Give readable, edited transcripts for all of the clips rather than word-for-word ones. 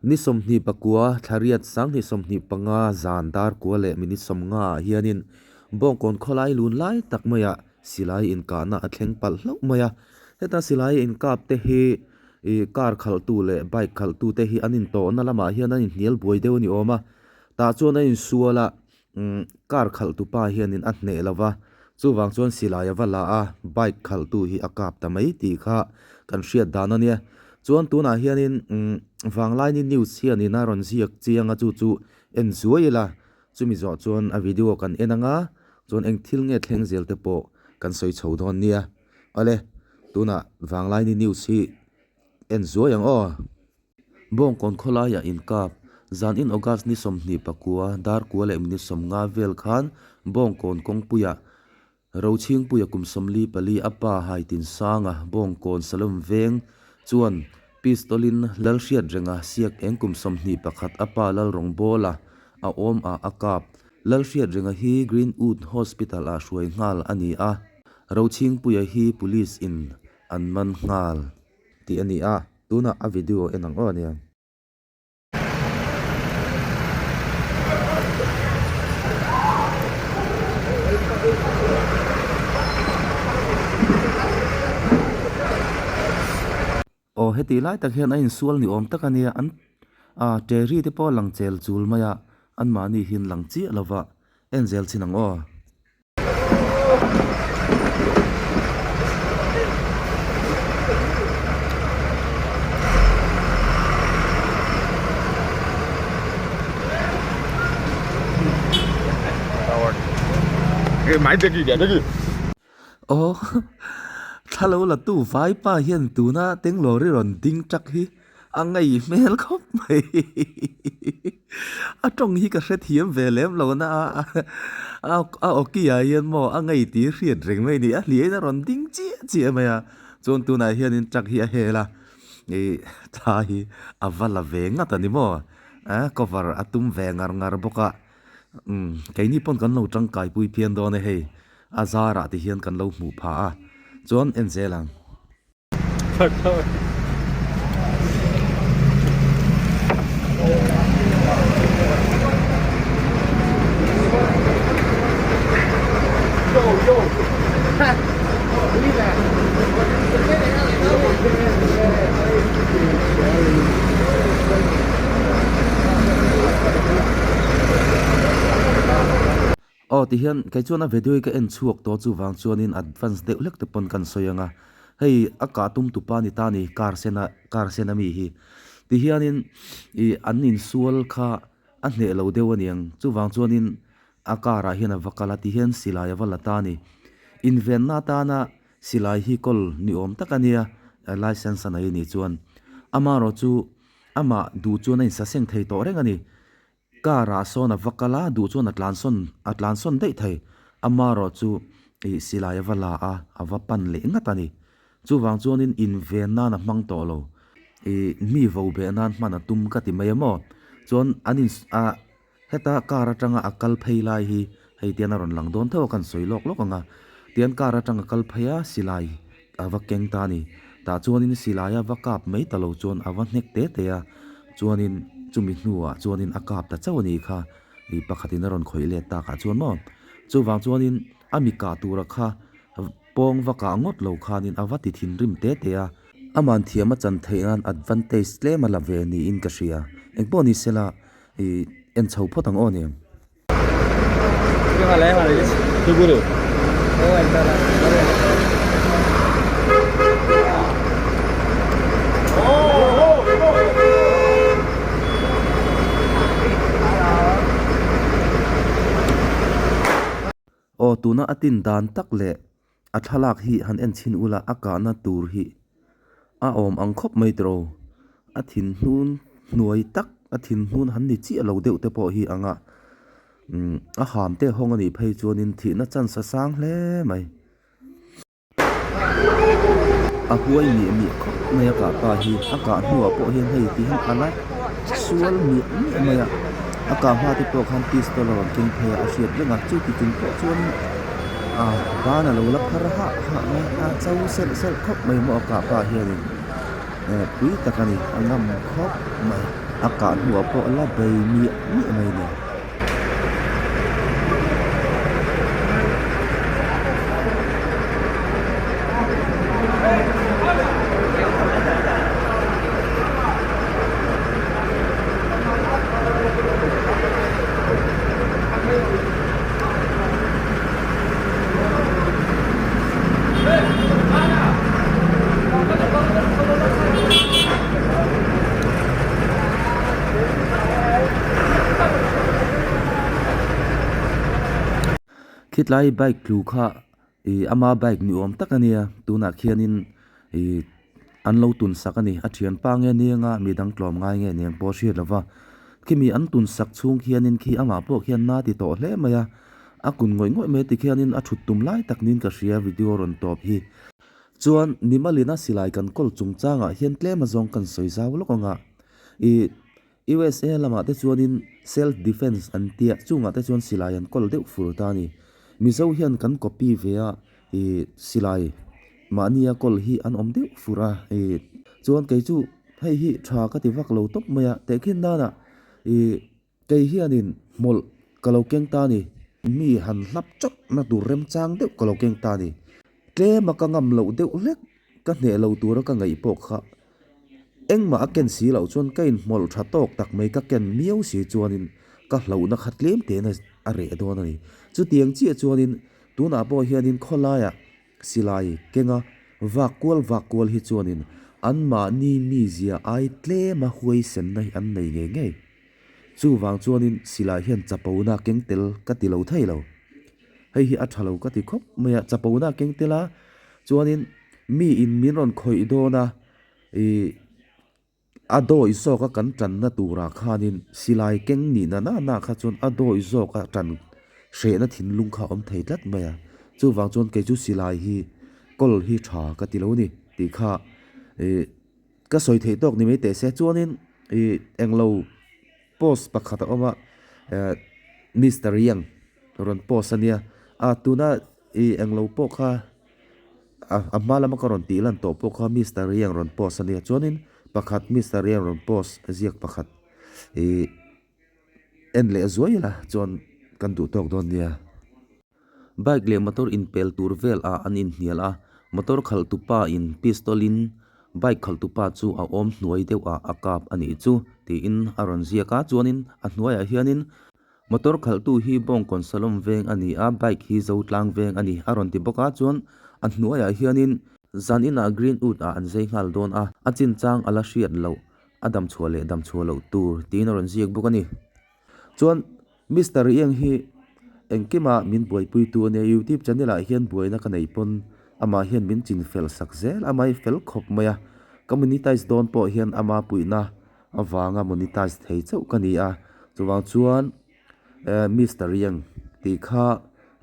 Ni 29 thla riat 2025 zan dar kua leh minute 50 ah hianin Bawngkawn khawlai lun lai tak maiah silai inkahna a thleng palh hlauh mai a. Heta silai inkap te hi ih car khalhtu leh bike khalhtu te hi an intawhna lamah hian an inhnial buai deuh a ni awm a. Tah chuan a insual a, umm car khalhtu pa hianin a hneh lo va, chuvang chuan silai a va la a, bike khalhtu hi a kap ta mai tih kha kan hriat dan a nia. Chuan tunah hianin umm Vanglaini news hianin a rawn ziak chiang a chu chu en zuai ila, chumi zawh chuan a video kan en ang a, chuan eng thil nge thleng zel te pawh kan sawi chho dawn nia. Awle, tunah Vanglaini news hi en zuai ang aw. Bawngkawn khawlaiah inkap, zan in August ni 29 dar kua leh minute 50 vel khan Bawngkawn kawngpuiah Rochhingpuia kum 44 a pa Haitinsanga Bawngkawn Salom veng chuan pistol-in Lalhriatrenga siak eng kum 21 a pa Lalrawngbawla a awm ah a kap. Lalhriatrenga hi Greenwood Hospital-ah hruai nghal a ni a, Rochhingpuia hi police in an man nghal tih a ni a. Tunah a video en ang aw ania. Aw heti lai tak hian a insual ni awm tak ania an ah terry te pawh a lang chel chul mai a anmahni hian lang chiah lova en zel chin ang aw. Aw thla lo la tu vaipa hian tuna tenglawri rawn ding tak hi a ngei hmel khawp mai a tawng hi ka hrethiam ve lem lo na a a a awki ah hian maw a ngei tih hriat reng mai a ni a hliain a rawn ding chiah chiah mai a chuan tunah hianin truck hi a hel a ih thla hi a va la ve ngat a ni maw ah cover a tum ve ngar ngar bawk a umm keini pawn kan lo tangkai pui phian dawn e hei a zarah ti hian kan lo hmuh phah a chuan en zel ang. Aw ti hian kei chuan a video hi ka en chhuak tawh chuvang chuanin advance deuh hlek te pawn kan sawi ang a, hei a kah tum tupa ni ta ni car sena car sena mi hi ti hianin ih an insual kha a hneh lo deuh a niang chuvang chuanin a car ah hian a va kal a ti hian silai a va la ta a ni invenna atana silai hi kawl ni awm tak a nia license a nei a nih chuan amaherawh chu amah duh chuan a insaseng thei tawh reng a ni. Car ah sawn a va kal a, duh chuan a tlan sawn a tlan sawn daih thei. Amaherawh chu ih silai a va la a, a va pan leh ngat a ni. Chuvang chuanin inven nan a hmang tawh lo. Ih mi vo beh nan hman a tum ka ti mai a maw. Chuan an in ah heta car atanga a kal phei lai hi hei tian a rawn lang dawn tho a kan sawi lawk lawk ang a. Tian car atanga kal phei a silai a va keng ta a ni. Tah chuanin silai a va kap mai ta lo chuan a va hnek te te a. Chuanin chumi hnuah chuanin a kap ta chauh a nih kha, ih pakhatin a rawn khawih let takah chuan maw. Chuvang chuanin a mi kah tura kha pawng va kah ngawt lo khanin a va ti thinrim te te a. Aman thiam a chan theih nan advantage tlem a la ve niin ka hria. Engpawh ni sela ih en chho phawt ang aw nia. Aw tuna a tin dan tak leh a thlalak hi han en chhin ula a kahna tur hi a awm ang khawp mai tawh a thinhnun hnuai tak a thinhnun han ni chiah lo deuh te pawh hi ang a umm a ham te hawng a nih phei chuanin thihna chance a sang hle mai. A huai miah miah khawp mai a kah pa hi a kah hnuah pawh hian hei ti hian a la sual miah miah mai a a kah hma te pawh khan pistol a rawn keng phei a a hriat reng a chuti chung pawh chuan a ban a lo la phar hah hah mai a cho selh selh khawp mai maw a kah pa hianin eh pui tak a ni a ngam khawp mai. A kah hnuah pawh la bei miah miah mai a ni. Khitlai bike tlu kha ih ama bike ni awm tak a nia tunah khianin ih an lo tun sak a ni a thianpa nge nia midang tlawm ngai nge nia pawh a hriat lo va khimi an tun sak chhung khianin khi amah pawh khian na ti tawh hle mai a a kun ngawih ngawih mai tikhianin a thut tum lai tak niin ka hria video rawn tawp hi. Chuan Mimalina silai kan kawl chungchangah hian tlem azawng kan sawi zau lawk ang a, ih USA lamah te chuanin self defence an tia chungah te chuan silai an kawl deuh fur ta a ni. Mizo hian kan copy ve a, ih silai mahnia kawl hi an awm deuh fur a, ih chuan kei chu hei hi tha ka ti vak lo tawp mai a, tehkhin nana ih Kei hianin hmawlh ka lo keng ta ni. Mi han hlap chawt na tur remchang deuh ka lo keng ta ni. Tlema ka ngam loh deuh hlek ka hneh lo tura ka ngaih pawh kha engmah a ken si loh chuan ka inhmawlh tha tawk tak mai ka ken miau si chuanin ka hlauhna kha tlem te'n a reh dawn a ni. Chutiang chiah chuanin tunah pawh hianin khawlaiah Silai kenga vak kual vak kual hi chuanin anmahni mizia ai tlema huaisenna hi an nei ngei ngei. Chuvang chuanin silai hian chapona keng tel ka ti lo thei lo. Hei hi a tha lo ka ti khawp mai a, chapona keng tel a chuanin mi in min rawn khawih dawn a ih A dawi zawka kan tanna turah khanin silai keng nih na na na kha chuan a dawi zawka tan hrehna thinlung kha a awm thei tlat mai a. Chuvang chuan kei chu silai hi kawl hi tha ka ti lo ni tih kha ih ka sawi theih tawk ni mai teh se. Chuanin ih englo post pakhat a awm a eh Mister Yang rawn post a nia. A tuna ih englo pawh kha. A hma lama ka rawn tih lan tawh pawh kha Mister Riang rawn post a nia chuanin pakhat Mister Riang rawn post ziak pakhat ih en leh zuai ila chuan kan duh tawk dawn nia. Bike leh motor inpel tur vel ah an inhnial a, motor khalh tu pa in pistol in bike khalh tu pa chu a awm hnuai deuh ah a kap a nih chu tiin a rawn ziak a chuanin a hnuaiah hianin Motor khalhtu hi Bawngkawn Salom veng a ni a, bike hi Zotlang veng a ni a rawn ti bawk a, chuan a hnuaiah hianin zan inah Greenwood ah an zai nghal dawn a, a chinchang a la hriat loh, a damchhuah leh damchhuah loh tur tiin a rawn ziak bawk a ni. Chuan Mister Rieng hi engkima min buaipuitu a nia, YouTube channel ah hian buaina ka nei pawn amah hian min chinfel sak zel a, amah hi fel khawp mai a, ka monetize dawn pawh hian ama puihna avanga monetize thei chauh ka ni a, chuvang chuan eh Mister Yang tih kha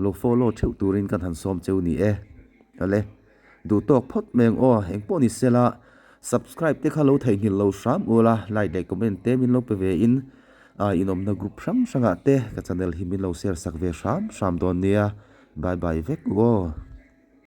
lo follow theuh turin kan han sawm cheu ni e. Awle, duh tawk phawt mai ang aw, engpawh ni sela subscribe te kha lo theihnghilh lo hram ula, like leh comment te min lo pe ve in ah inawmna group hrang hrangah te ka channel hi min lo share sak ve hram hram dawn nia, bye bye vek u aw.